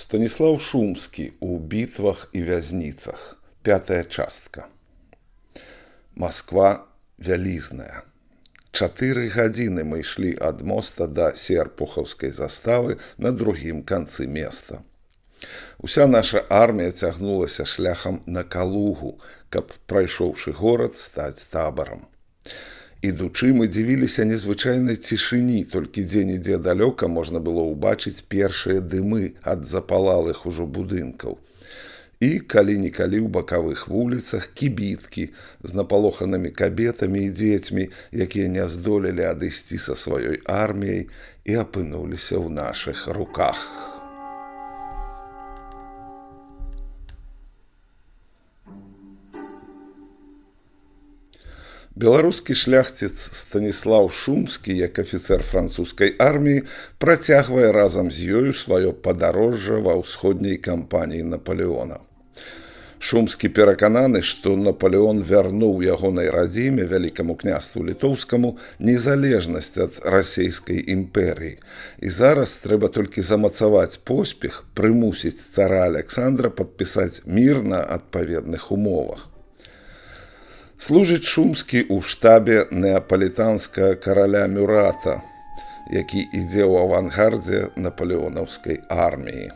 Станіслаў Шумскі ў бітвах і вязніцах. Пятая частка. Масква вялізная. 4 гадзіны мы ішлі ад моста да серпухаўскай заставы на другім канцы места. Уся наша армія цягнулася шляхам на Калугу, каб, прайшоўшы горад, стаць табарам. Ідучы, мы дзівіліся незвычайнай цішыні, толькі дзе-нідзе далёка можна было ўбачыць першыя дымы ад запалалых ужо будынкаў. І калі-нікалі ў бакавых вуліцах кібіткі з напалоханымі кабетамі і дзецьмі, якія не здолелі адысці са сваёй арміяй і апынуліся ў нашых руках. Беларускі шляхціц Станіслаў Шумскі, як афіцэр французскай арміі, працягвае разам з ёю сваё падарожжа ва ўсходняй кампаніі Наполеона. Шумскі перакананы, што Наполеон вярнуў ягонай радзіме, Вялікаму Княству Літоўскаму, незалежнасць ад Расійскай імперыі. І зараз трэба толькі замацаваць поспех, прымусіць цара Александра падпісаць мір на адпаведных умовах. Служыць Шумскі ў штабе неапалітанскага караля Мюрата, які ідзе ў авангардзе напалеонаўскай арміі.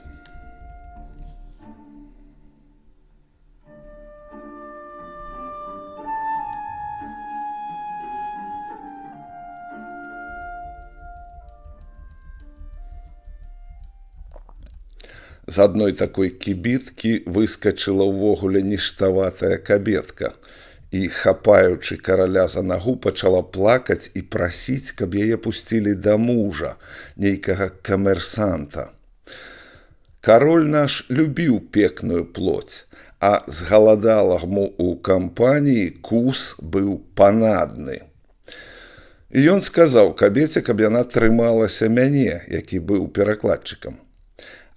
З адной такой кібіткі выскачыла ўвогуле ніштаватая кабетка і, хапаючы караля за нагу, пачала плакаць і прасіць, каб яе пусцілі да мужа, нейкага камерсанта. Кароль наш любіў пекную плоть, а згаладаламу ў кампаніі кус быў панадны. І ён сказаў кабеце, каб яна трымалася мяне, які быў перакладчыкам.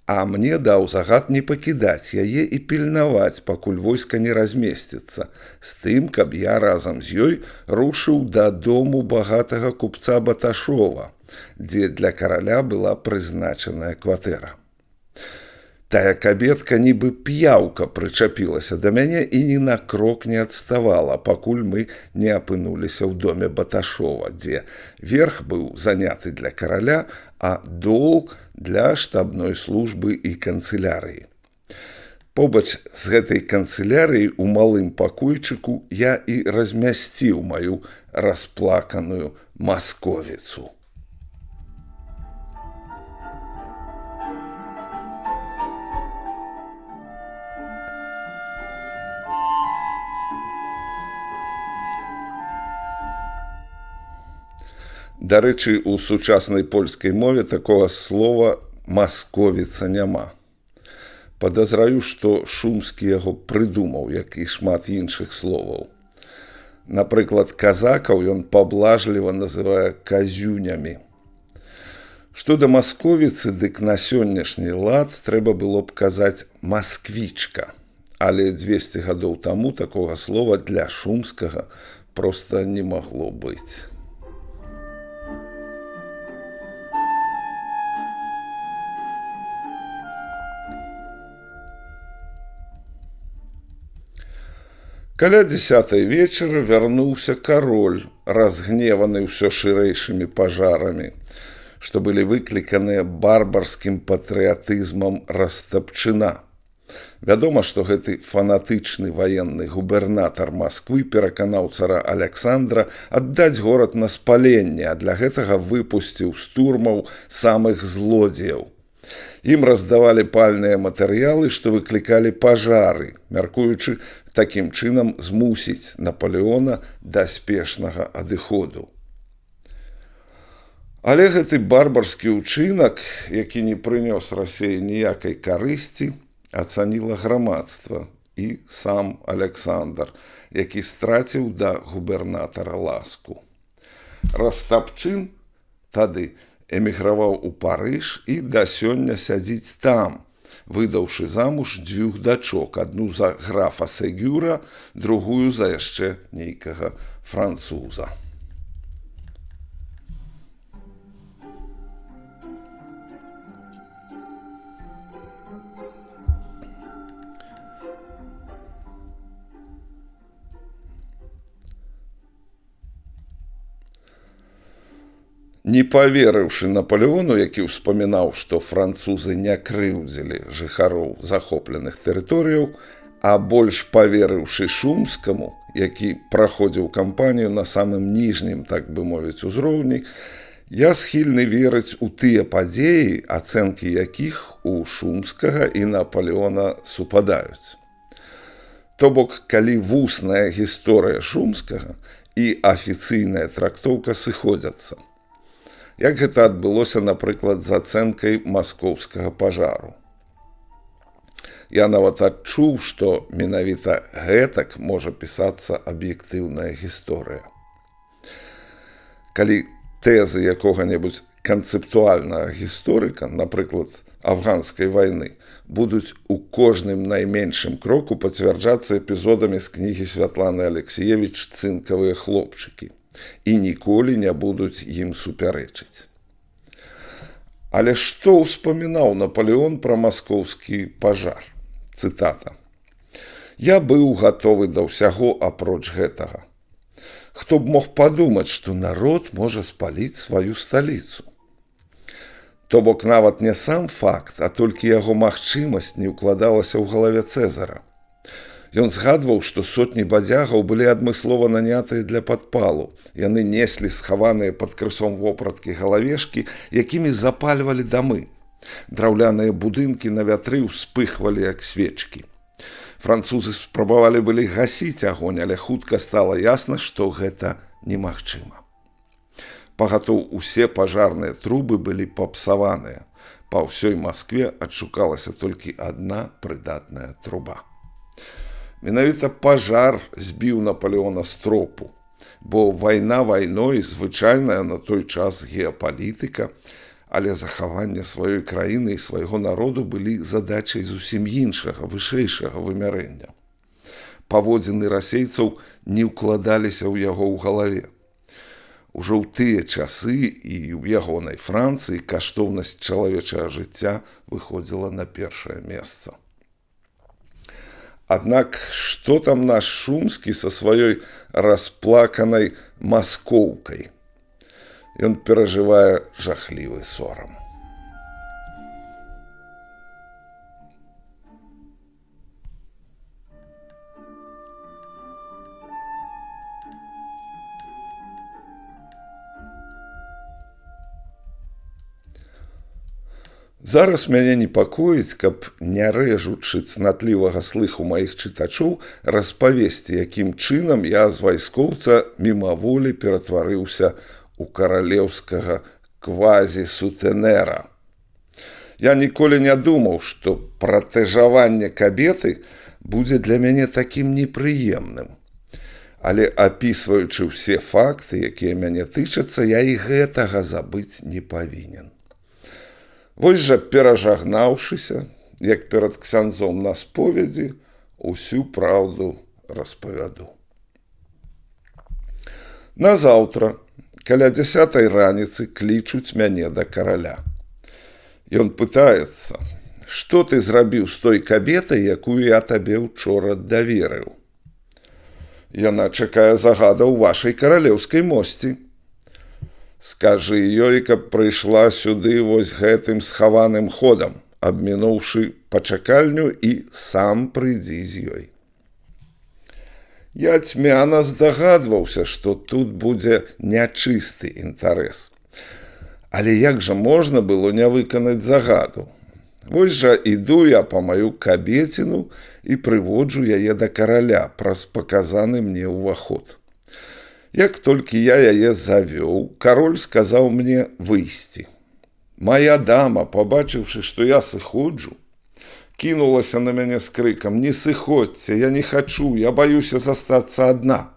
А мне даў загад не пакідаць яе і пільнаваць, пакуль войска не размесціцца, з тым, каб я разам з ёй рушыў да дому багатага купца Баташова, дзе для караля была прызначаная кватэра. Тая кабетка нібы п'яўка прычапілася да мяне і ні на крок не адставала, пакуль мы не апынуліся ў доме Баташова, дзе верх быў заняты для караля, а дол для штабной службы і канцылярыі. Побач з гэтай канцылярыяй у малым пакойчыку я і размясціў маю расплаканую масковіцу. Дарэчы, у сучаснай польскай мове такога слова масковіца няма. Падазраю, што Шумскі яго прыдумаў, як і шмат іншых словаў. Напрыклад, казакаў ён паблажліва называе казюнямі. Што да масковіцы, дык на сённяшні лад трэба было б казаць масквічка. Але 200 гадоў таму такога слова для Шумскага проста не магло быць. Каля 10 вечара вярнуўся кароль, разгневаны ўсё шырэйшымі пажарамі, што былі выкліканыя барбарскім патрыятызмам Растапчына. Вядома, што гэты фанатычны ваенны губернатар Масквы пераканаў цара Александра аддаць горад на спаленне, а для гэтага выпусціў з турмаў самых злодзеяў. Ім раздавалі пальныя матэрыялы, што выклікалі пажары, мяркуючы, такім чынам змусіць Наполеона да спешнага адыходу. Але гэты барбарскі ўчынак, які не прынёс Расеі ніякай карысці, ацаніла грамадства і сам Александр, які страціў да губернатара ласку. Растапчын тады эміграваў у Парыж і да сёння сядзіць там, выдаўшы замуж дзвюх дачок, адну за графа Сегюра, другую за яшчэ нейкага француза. Не паверыўшы Наполеону, які ўспамінаў, што французы не крыўдзілі жыхароў захопленых тэрыторыяў, а больш паверыўшы Шумскаму, які праходзіў кампанію на самым ніжнім, так бы мовіць, узроўні, я схільны верыць у тыя падзеі, ацэнкі якіх у Шумскага і Наполеона супадаюць. То бок, калі вусная гісторыя Шумскага і афіцыйная трактоўка сыходзяцца. Як гэта адбылося, напрыклад, з ацэнкай маскоўскага пажару. Я нават адчуў, што менавіта гэтак можа пісацца аб'ектыўная гісторыя. Калі тэзы якога-небудзь канцэптуальнага гісторыка, напрыклад, афганскай вайны, будуць у кожным найменшым кроку пацвярджацца эпізодамі з кнігі Святланы Алексіевіч «Цынкавыя хлопчыкі» і ніколі не будуць ім супярэчыць. Але што ўспамінаў Наполеон пра маскоўскі пажар? Цытата. «Я быў гатовы да ўсяго апроч гэтага. Хто б мог падумаць, што народ можа спаліць сваю сталіцу? То бок нават не сам факт, а толькі яго магчымасць не ўкладалася ў галаве Цэзара. Ён згадваў, што сотні бадзягаў былі адмыслова нанятыя для падпалу. Яны неслі схаваныя пад крысом вопраткі галавешкі, якімі запальвалі дамы. Драўляныя будынкі на вятры ўспыхвалі, як свечкі. Французы спрабавалі былі гасіць агонь, але хутка стала ясна, што гэта немагчыма. Пагатоў усе пажарныя трубы былі папсаваныя. Па ўсёй Маскве адшукалася толькі адна прыдатная труба. Менавіта пажар збіў Наполеона з тропу, бо вайна вайной, звычайная на той час геапалітыка, але захаванне сваёй краіны і свайго народу былі задачай зусім іншага, вышэйшага вымярэння. Паводзіны расейцаў не ўкладаліся ў яго ў галаве. Ужо ў тыя часы і ў ягонай Францыі каштоўнасць чалавечага жыцця выходзіла на першае месца. Аднак, што там наш Шумскі са сваёй расплаканай маскоўкай? Ён перажывае жахлівы сорам. Зараз мяне непакоіць, каб, не рэжучы цнатлівага слыху маіх чытачоў, распавесці, якім чынам я з вайскоўца мімаволі ператварыўся у каралеўскага квазісутэнера. Я ніколі не думаў, што пратэжаванне кабеты будзе для мяне такім непрыемным. Але апісваючы ўсе факты, якія мяне тычацца, я і гэтага забыць не павінен. Вось жа, перажагнаўшыся, як перад ксяндзом на споведзі, усю праўду распавяду. Назаўтра, каля 10 раніцы, клічуць мяне да караля. Ён пытаецца, што ты зрабіў з той кабетай, якую я табе учора даверыў? Яна чакае загадаў вашай каралеўскай мосці. Скажы ёй, каб прыйшла сюды вось гэтым схаваным ходам, абмінуўшы пачакальню, і сам прыйдзі з ёй. Я цьмяна здагадваўся, што тут будзе нячысты інтарэс. Але як жа можна было не выканаць загаду? Вось жа іду я па маю кабеціну і прыводжу яе да караля праз паказаны мне ўваход. Як толькі я яе завёў, кароль сказаў мне выйсці. Мая дама, пабачыўшы, што я сыходжу, кінулася на мяне з крыкам: «Не сыходзьце, я не хачу, я баюся застацца адна».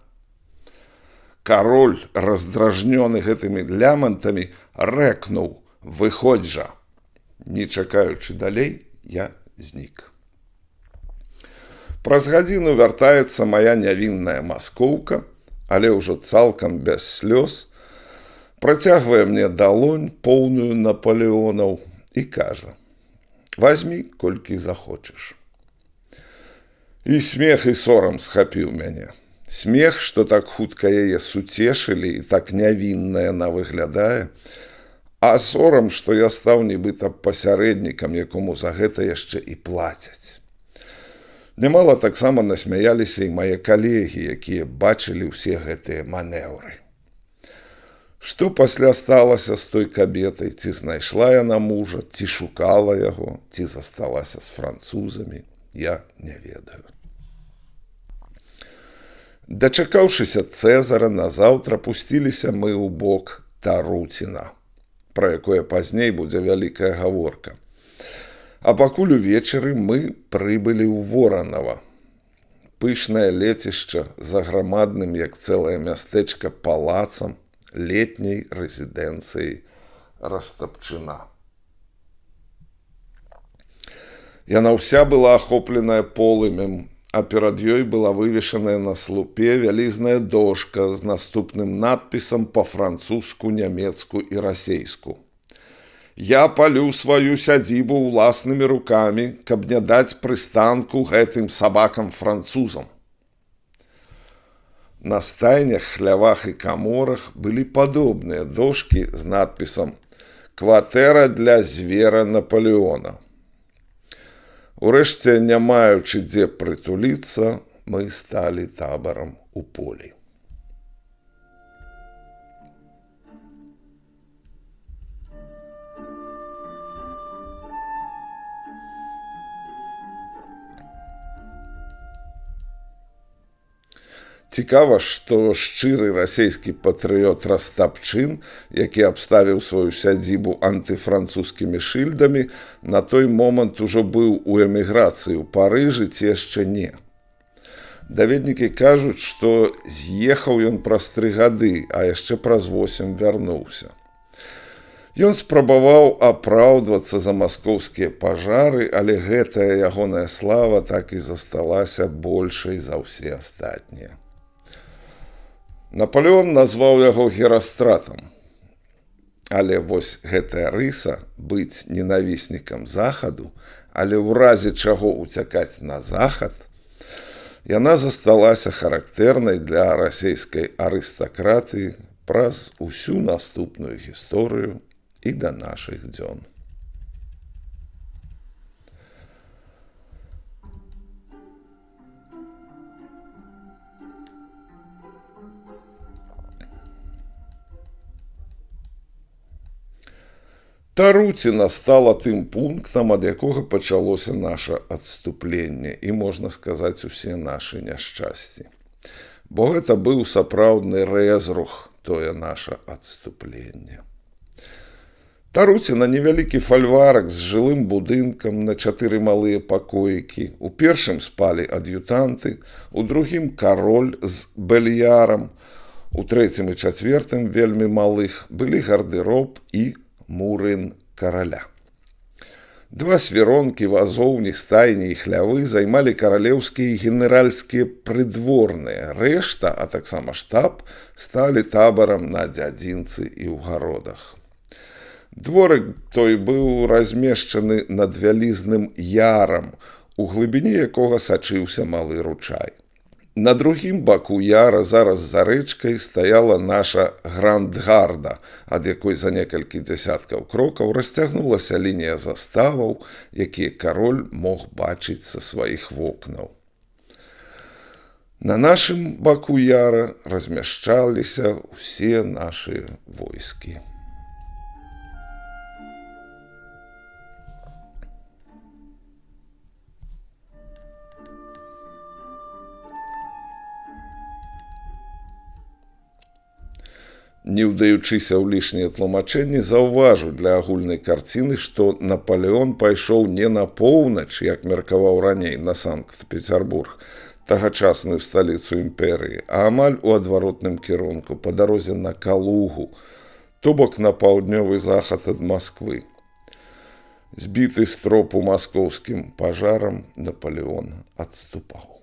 Кароль, раздражнёны гэтымі лямантамі, рэкнуў: «Выходзь жа». Не чакаючы далей, я знік. Праз гадзіну вяртаецца мая нявінная маскоўка, але ўжо цалкам без слёз, працягвае мне далонь, поўную Наполеонаў, і кажа: «Вазьмі, колькі захочаш». І смех, і сорам схапіў мяне. Смех, што так хутка яе суцешылі і так нявінна яна выглядае, а сорам, што я стаў нібыта пасярэднікам, якому за гэта яшчэ і плацяць. Нямала таксама насмяяліся і мае калегі, якія бачылі ўсе гэтыя манеўры. Што пасля сталася з той кабетай, ці знайшла яна мужа, ці шукала яго, ці засталася з французамі, я не ведаю. Дачакаўшыся Цэзара, назаўтра пусціліся мы ў бок Таруціна, пра якое пазней будзе вялікая гаворка. А пакуль увечары мы прыбылі ў Воранава. Пышнае лецішча за грамадным, як цэлае мястэчка, палацам, летняй рэзідэнцыяй Растапчына. Яна ўся была ахопленая полымем, а перад ёй была вывешаная на слупе вялізная дошка з наступным надпісам па-французску, нямецку і расейску. Я палю сваю сядзібу ўласнымі рукамі, каб не даць прыстанку гэтым сабакам-французам. На стайнях, хлявах і каморах былі падобныя дошкі з надпісам «Кватэра для звера Наполеона». Урэшце, не маючы дзе прытуліцца, мы сталі табарам у полі. Цікава, што шчыры расейскі патрыёт Растапчын, які абставіў сваю сядзібу антыфранцузскімі шыльдамі, на той момант ужо быў у эміграцыі ў Парыжы ці яшчэ не. Даведнікі кажуць, што з'ехаў ён праз 3 гады, а яшчэ праз 8 вярнуўся. Ён спрабаваў апраўдвацца за маскоўскія пажары, але гэтая ягоная слава так і засталася большай за ўсе астатнія. Наполеон назваў яго Герастратам. Але вось гэтая рыса быць ненавіснікам захаду, але ў разе чаго уцякаць на захад, яна засталася характэрнай для расійскай арыстакратыі праз усю наступную гісторыю і да нашых дзён. Таруціна стала тым пунктам, ад якога пачалося наша адступленне і, можна сказаць, усе нашы няшчасці. Бо гэта быў сапраўдны рэзрух, тое наша адступленне. Таруціна невялікі фальварак з жылым будынкам на 4 малыя пакоікі. У першым спалі ад'ютанты, у другім кароль з бэльярам, у трэцім і чацвертым вельмі малых былі гардэроб і мурын караля. 2 свіронкі, вазоўні, стайні і хлявы займалі каралеўскія і генеральскія прыдворныя. Рэшта, а таксама штаб, сталі табарам на дзядзінцы і ў гародах. Дворык той быў размешчаны над вялізным ярам, у глыбіні якога сачыўся малы ручай. На другім баку яра, зараз за рэчкай, стаяла наша грандгарда, ад якой за некалькі дзясяткаў крокаў расцягнулася лінія заставаў, якія кароль мог бачыць са сваіх вокнаў. На нашым баку яра размяшчаліся ўсе нашы войскі. Не ўдаючыся ў лішнія тлумачэнні, заўважу для агульнай карціны, што Наполеон пайшоў не на поўнач, як меркаваў раней, на Санкт-Петербург, тагачасную сталіцу імперыі, а амаль у адваротным кірунку, па дарозе на Калугу, то бок на паўднёвы захад ад Масквы. Збіты з тропу маскоўскім пажарам, Наполеон адступаў.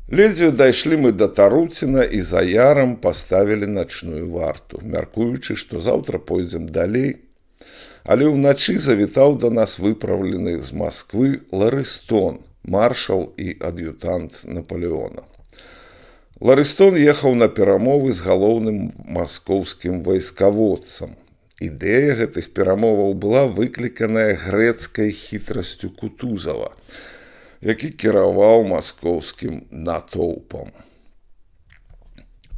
Ледзьве дайшлі мы да Таруціна і за ярам паставілі начную варту, мяркуючы, што заўтра пойдзем далей. Але ўначы завітаў да нас выпраўлены з Масквы Ларыстон, маршал і ад'ютант Наполеона. Ларыстон ехаў на перамовы з галоўным маскоўскім вайскаводцам. Ідэя гэтых перамоваў была выкліканая грэцкай хітрасцю Кутузава, які кіраваў маскоўскім натоўпам.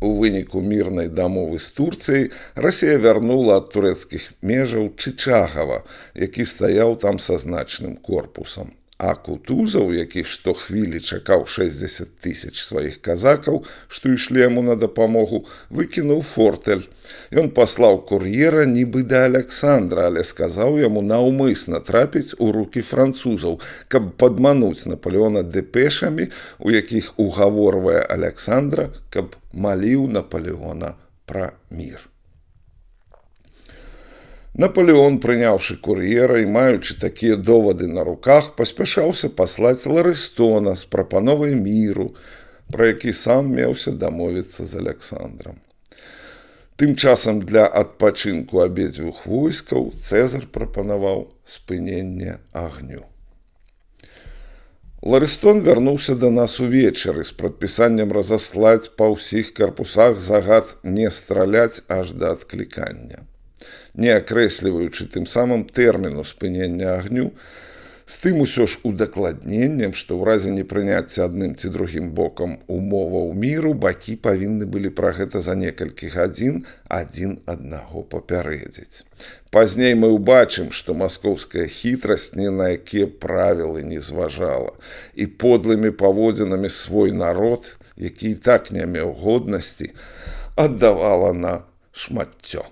У выніку мірнай дамовы з Турцыяй Расія вярнула ад турэцкіх межаў Чычагава, які стаяў там са значным корпусам. А Кутузаў, які штохвілі чакаў 60 тысяч сваіх казакаў, што ішлі яму на дапамогу, выкінуў фортель. Ён паслаў кур'ера нібы да Аляксандра, але сказаў яму наўмысна трапіць у рукі французаў, каб падмануць Наполеона дэпешамі, у якіх угаворвае Аляксандра, каб маліў Наполеона пра мір. Наполеон, прыняўшы кур'ера і маючы такія довады на руках, паспяшаўся паслаць Ларыстона з прапановай міру, пра які сам меўся дамовіцца з Аляксандрам. Тым часам для адпачынку абедзвюх войскаў Цэзар прапанаваў спыненне агню. Ларыстон вярнуўся да нас увечары з прадпісаннем разаслаць па ўсіх карпусах загад не страляць аж да адклікання, не акрэсліваючы тым самым тэрміну спынення агню, з тым усё ж удакладненнем, што ў разе непрыняцця адным ці другім бокам умоваў міру бакі павінны былі пра гэта за некалькі гадзін адзін аднаго папярэдзіць. Пазней мы ўбачым, што маскоўская хітрасць ні на якія правілы не зважала і подлымі паводзінамі свой народ, які і так не меў годнасці, аддавала на шмаццё.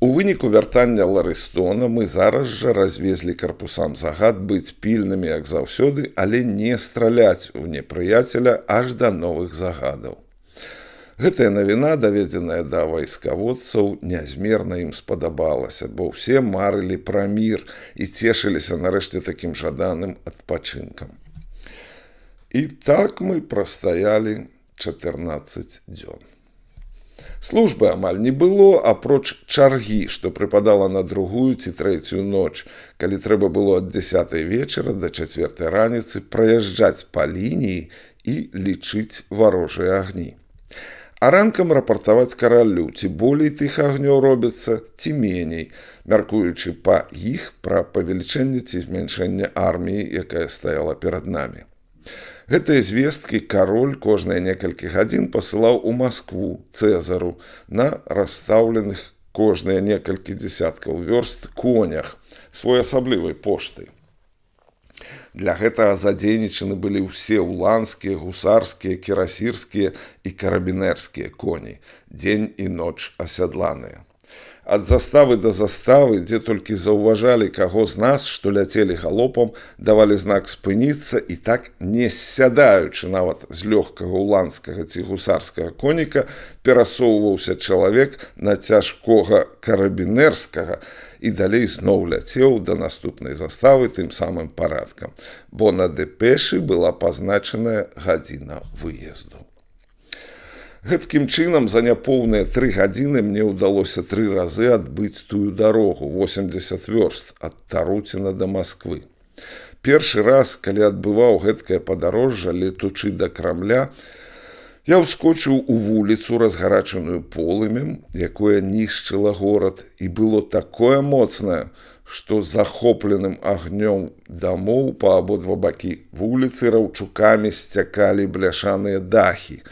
У выніку вяртання Ларыстона мы зараз жа развезлі карпусам загад быць пільнымі, як заўсёды, але не страляць у непрыяцеля аж да новых загадаў. Гэтая навіна, даведзеная да вайскаводцаў, нязмерна ім спадабалася, бо ўсе марылі пра мір і цешыліся нарэшце такім жаданым адпачынкам. І так мы прастаялі 14 дзён. Службы амаль не было, апроч чаргі, што прыпадала на другую ці трэцюю ноч, калі трэба было ад 10 вечара да 4 раніцы праязджаць па лініі і лічыць варожыя агні. А ранкам рапартаваць каралю, ці болей тых агнёў робіцца, ці меней, мяркуючы па іх пра павелічэнне ці змяншэнне арміі, якая стаяла перад намі. Гэтыя звесткі кароль кожныя некалькі гадзін пасылаў у Маскву Цэзару на расстаўленых кожныя некалькі дзесяткаў вёрст конях своеасаблівай поштай. Для гэтага задзейнічаны былі ўсе уланскія, гусарскія, кірасірскія і карабінерскія коні, дзень і ноч асядланыя. Ад заставы да заставы, дзе толькі заўважалі каго з нас, што ляцелі галопам, давалі знак спыніцца і так, не сядаючы нават з лёгкага уланскага ці гусарскага коніка, перасоўваўся чалавек на цяжкога карабінерскага і далей зноў ляцеў да наступнай заставы тым самым парадкам, бо на дэпешы была пазначаная гадзіна выезду. Гэткім чынам, за няпоўныя 3 гадзіны мне ўдалося тры разы адбыць тую дарогу, 80 вёрст ад Таруціна да Масквы. Першы раз, калі адбываў гэткае падарожжа, летучы да Крамля, я ўскочыў у вуліцу, разгарачаную полымем, якое нішчыла горад, і было такое моцнае, што захопленым агнём дамоў па абодва бакі вуліцы раўчукамі сцякалі бляшаныя дахі,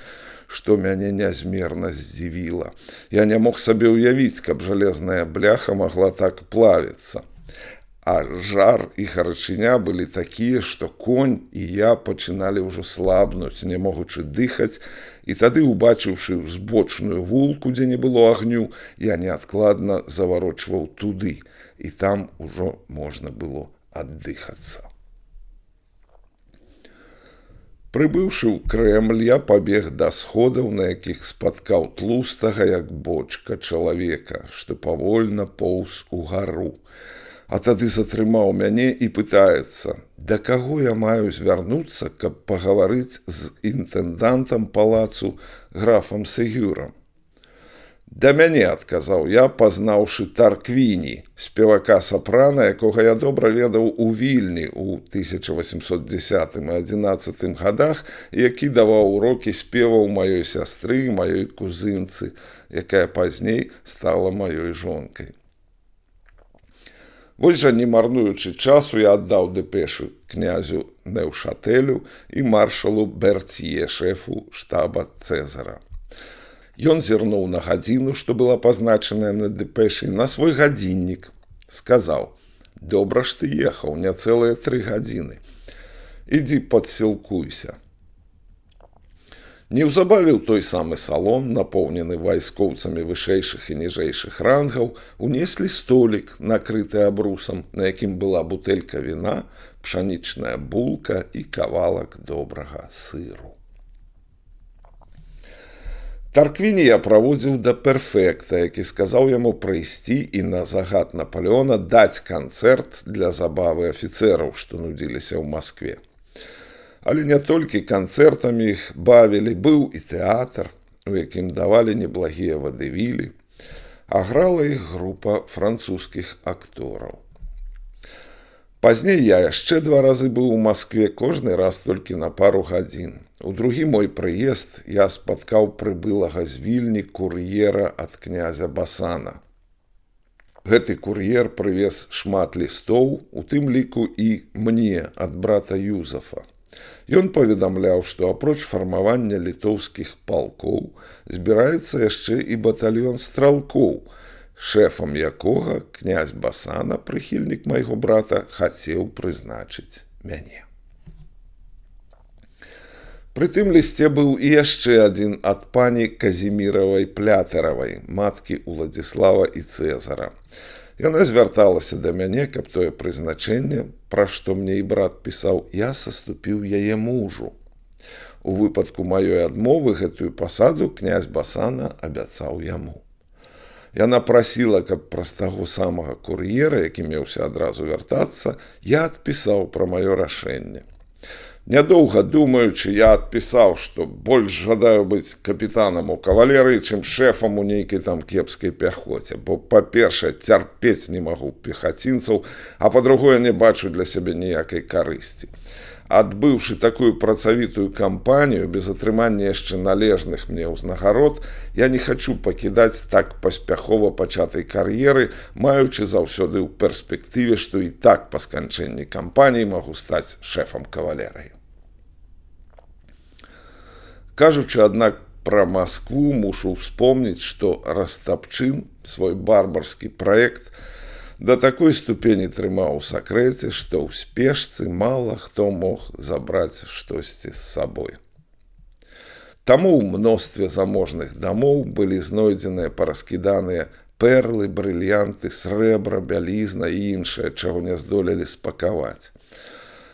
што мяне нязмерна здзівіла. Я не мог сабе ўявіць, каб жалезная бляха магла так плавіцца. А жар і гарачыня былі такія, што конь і я пачыналі ўжо слабнуць, не могучы дыхаць, і тады, убачыўшы збочную вулку, дзе не было агню, я неадкладна заварочваў туды, і там ужо можна было аддыхацца. Прыбыўшы ў Крэмль, я пабег да сходаў, на якіх спаткаў тлустага, як бочка, чалавека, што павольна поўз угару. А тады затрымаў мяне і пытаецца: да каго я маю звярнуцца, каб пагаварыць з інтэндантам палацу графам Сегюрам? Да мяне, адказаў я, пазнаўшы Тарквіні, спевака сапрана, якога я добра ведаў у Вільні ў 1810 і 11 годах, які даваў урокі спеваў маёй сястры і маёй кузынцы, якая пазней стала маёй жонкай. Вось жа, не марнуючы часу, я аддаў дэпешу князю Неўшатэлю і маршалу Берцье, шэфу штаба Цэзара. Ён зірнуў на гадзіну, што была пазначаная на дэпэшы, на свой гадзіннік, сказаў: « Добра ж ты ехаў, не цэлыя 3 гадзіны. Ідзі падсілкуйся. Неўзабаве ў той самы салон, напоўнены вайскоўцамі вышэйшых і ніжэйшых рангаў, унеслі столік, накрыты абрусам, на якім была бутэлька віна, пшанічная булка і кавалак добрага сыру. Тарквіні я праводзіў да перфекта, які сказаў яму прыйсці і на загад Наполеона даць канцэрт для забавы афіцэраў, што нудзіліся ў Маскве. Але не толькі канцэртамі іх бавілі, быў і тэатр, у якім давалі неблагія вадэвілі, а грала іх група французскіх актораў. Пазней я яшчэ 2 разы быў у Маскве, кожны раз толькі на пару гадзін. У другі мой прыезд я спаткаў прыбылага з Вільні кур'ера ад князя Басана. Гэты кур'ер прывез шмат лістоў, у тым ліку і мне ад брата Юзафа. Ён паведамляў, што апроч фармавання літоўскіх палкоў збіраецца яшчэ і батальён стралкоў, шэфам якога князь Басана, прыхільнік майго брата, хацеў прызначыць мяне. Пры тым лісце быў і яшчэ адзін ад пані Казіміравай Плятэравай, маткі Уладзіслава і Цэзара. Яна звярталася да мяне, каб тое прызначэнне, пра што мне і брат пісаў, я саступіў яе мужу. У выпадку маёй адмовы гэтую пасаду князь Басана абяцаў яму. Яна прасіла, каб праз таго самага кур'ера, які меўся адразу вяртацца, я адпісаў пра маё рашэнне. Нядоўга думаючы, я адпісаў, што больш жадаю быць капітанам у кавалерыі, чым шэфам у нейкай там кепскай пяхоце, бо, па-першае, цярпець не магу пехацінцаў, а па-другое, не бачу для сябе ніякай карысці. Адбыўшы такую працавітую кампанію без атрымання яшчэ належных мне ўзнагарод, я не хачу пакідаць так паспяхова пачатай кар'еры, маючы заўсёды ў перспектыве, што і так па сканчэнні кампаніі магу стаць шэфам кавалерыі. Кажучы, аднак, пра Маскву, мушу ўспомніць, што Растапчын свой барбарскі праект да такой ступені трымаў у сакрэце, што ў спешцы мала хто мог забраць штосьці з сабой. Таму ў мностве заможных дамоў былі знойдзеныя параскіданыя перлы, брыльянты, срэбра, бялізна і іншае, чаго не здолелі спакаваць.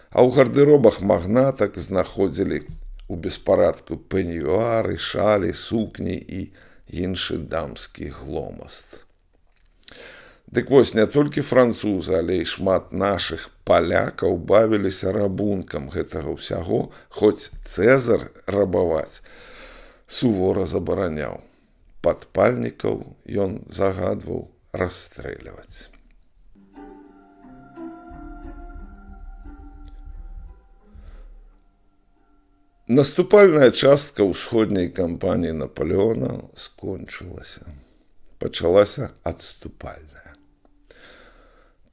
А ў гардыробах магнатак знаходзілі у беспарадку пеньюары, шалі, сукні і іншы дамскі гломаст. Дык вось, не толькі французы, але і шмат нашых палякаў бавіліся рабункам гэтага ўсяго, хоць Цэзар рабаваць сувора забараняў. Падпальнікаў ён загадваў расстрэльваць. Наступальная частка ўсходняй кампаніі Наполеона скончылася. Пачалася адступальная.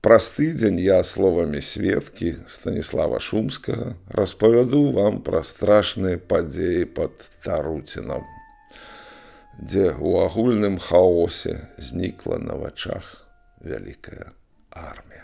Праз тыдзень я словамі сведкі Станіслава Шумскага распавяду вам пра страшныя падзеі пад Таруцінам, дзе ў агульным хаосе знікла на вачах вялікая армія.